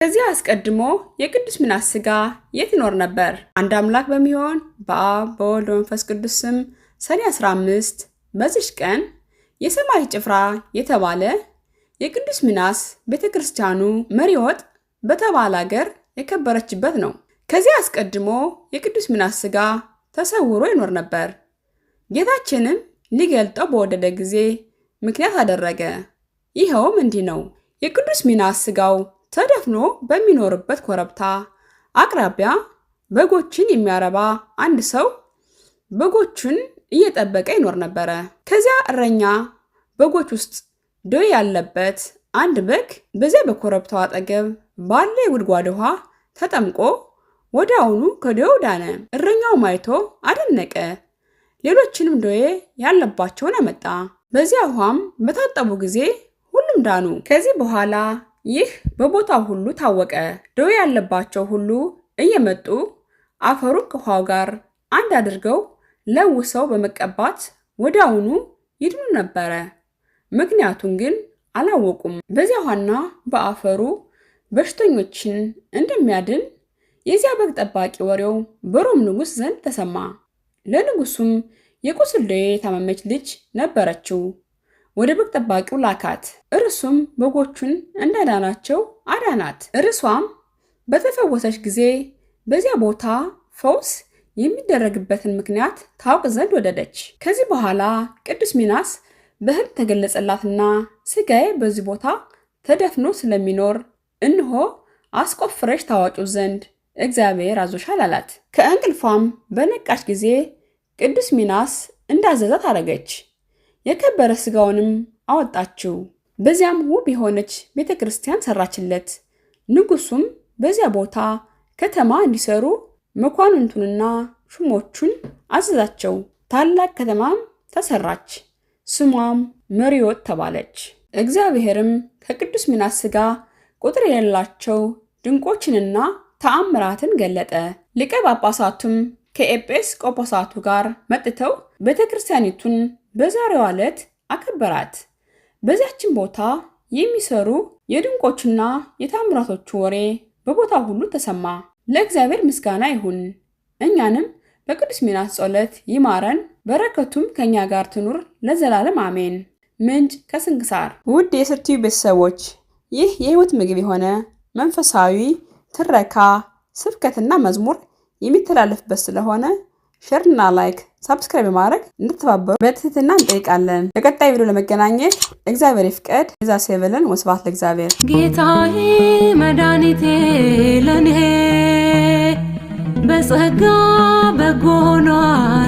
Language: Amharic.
ከዚህ አስቀድሞ የቅዱስ ሚናስ ሥጋ የት ይኖር ነበር? አንድ አምላክ በሚሆን በአብ በወልድ በመንፈስ ቅዱስ ስም ሰኔ 15 በዚች ቀን የሰማይ ጭፍራ የተባለ የቅዱስ ሚናስ ቤተ ክርስቲያኑ መሪወጥ በተባለ አገር የከበረችበት ነው። ከዚህ አስቀድሞ የቅዱስ ሚናስ ሥጋ ተሰውሮ ይኖር ነበር። ጌታችንም ሊገልጠው በወደደ ጊዜ ምክንያት አደረገ። ይኸውም እንዲህ ነው። የቅዱስ ሚናስ ሥጋው ተደፍኖ በሚኖርበት ኮረብታ አቅራቢያ በጎችን የሚያረባ አንድ ሰው በጎቹን እየጠበቀ ይኖር ነበረ። ከዚያ እረኛ በጎች ውስጥ ደዌ ያለበት አንድ በግ በዚያ በኮረብታው አጠገብ ባለ የጉድጓድ ውሃ ተጠምቆ ወዲያውኑ ከደዌው ዳነ። እረኛውም አይቶ አደነቀ። ሌሎችንም ደዌ ያለባቸውን አመጣ። በዚያ ውሃም በታጠቡ ጊዜ ሁሉም ዳኑ። ከዚህ በኋላ ይህ በቦታው ሁሉ ታወቀ። ደዌ ያለባቸው ሁሉ እየመጡ አፈሩን ከውሃው ጋር አንድ አድርገው ለውሰው በመቀባት ወዲያውኑ ይድኑ ነበረ። ምክንያቱን ግን አላወቁም። በዚያ ውሃና በአፈሩ በሽተኞችን እንደሚያድን የዚያ በግ ጠባቂ ወሬው በሮም ንጉሥ ዘንድ ተሰማ። ለንጉሱም የቁስል ደዌ የታመመች ልጅ ነበረችው። ወደ በግ ጠባቂው ላካት። እርሱም በጎቹን እንዳዳናቸው አዳናት። እርሷም በተፈወሰች ጊዜ በዚያ ቦታ ፈውስ የሚደረግበትን ምክንያት ታውቅ ዘንድ ወደደች። ከዚህ በኋላ ቅዱስ ሚናስ በሕልም ተገለጸላትና ሥጋዬ በዚህ ቦታ ተደፍኖ ስለሚኖር እነሆ አስቆፍረሽ ታዋቂው ዘንድ እግዚአብሔር አዞሻል አላት። ከእንቅልፏም በነቃች ጊዜ ቅዱስ ሚናስ እንዳዘዛት አደረገች። የከበረ ሥጋውንም አወጣችው። በዚያም ውብ የሆነች ቤተ ክርስቲያን ሰራችለት። ንጉሱም በዚያ ቦታ ከተማ እንዲሰሩ መኳንንቱንና ሹሞቹን አዘዛቸው። ታላቅ ከተማም ተሰራች፣ ስሟም መሪዮት ተባለች። እግዚአብሔርም ከቅዱስ ሚናስ ሥጋ ቁጥር የሌላቸው ድንቆችንና ተአምራትን ገለጠ። ሊቀ ጳጳሳቱም ከኤጲስ ቆጶሳቱ ጋር መጥተው ቤተ ክርስቲያኒቱን በዛሬዋ ዕለት አከበራት። በዚያችን ቦታ የሚሰሩ የድንቆቹና የታምራቶቹ ወሬ በቦታው ሁሉ ተሰማ። ለእግዚአብሔር ምስጋና ይሁን። እኛንም በቅዱስ ሚናስ ጸሎት ይማረን፣ በረከቱም ከእኛ ጋር ትኑር ለዘላለም አሜን። ምንጭ ከስንክሳር። ውድ የስርቲዩ ቤተሰቦች፣ ይህ የሕይወት ምግብ የሆነ መንፈሳዊ ትረካ፣ ስብከትና መዝሙር የሚተላለፍበት ስለሆነ share ና like፣ subscribe በማድረግ እንድትተባበሩ በትህትና እንጠይቃለን። በቀጣይ ቪዲዮ ለመገናኘት እግዚአብሔር ይፍቀድ። የዛ ሴቨልን ወስብሐት ለእግዚአብሔር። ጌታዬ መድኃኒቴ ለኔ በጸጋ በጎ ሆኗል።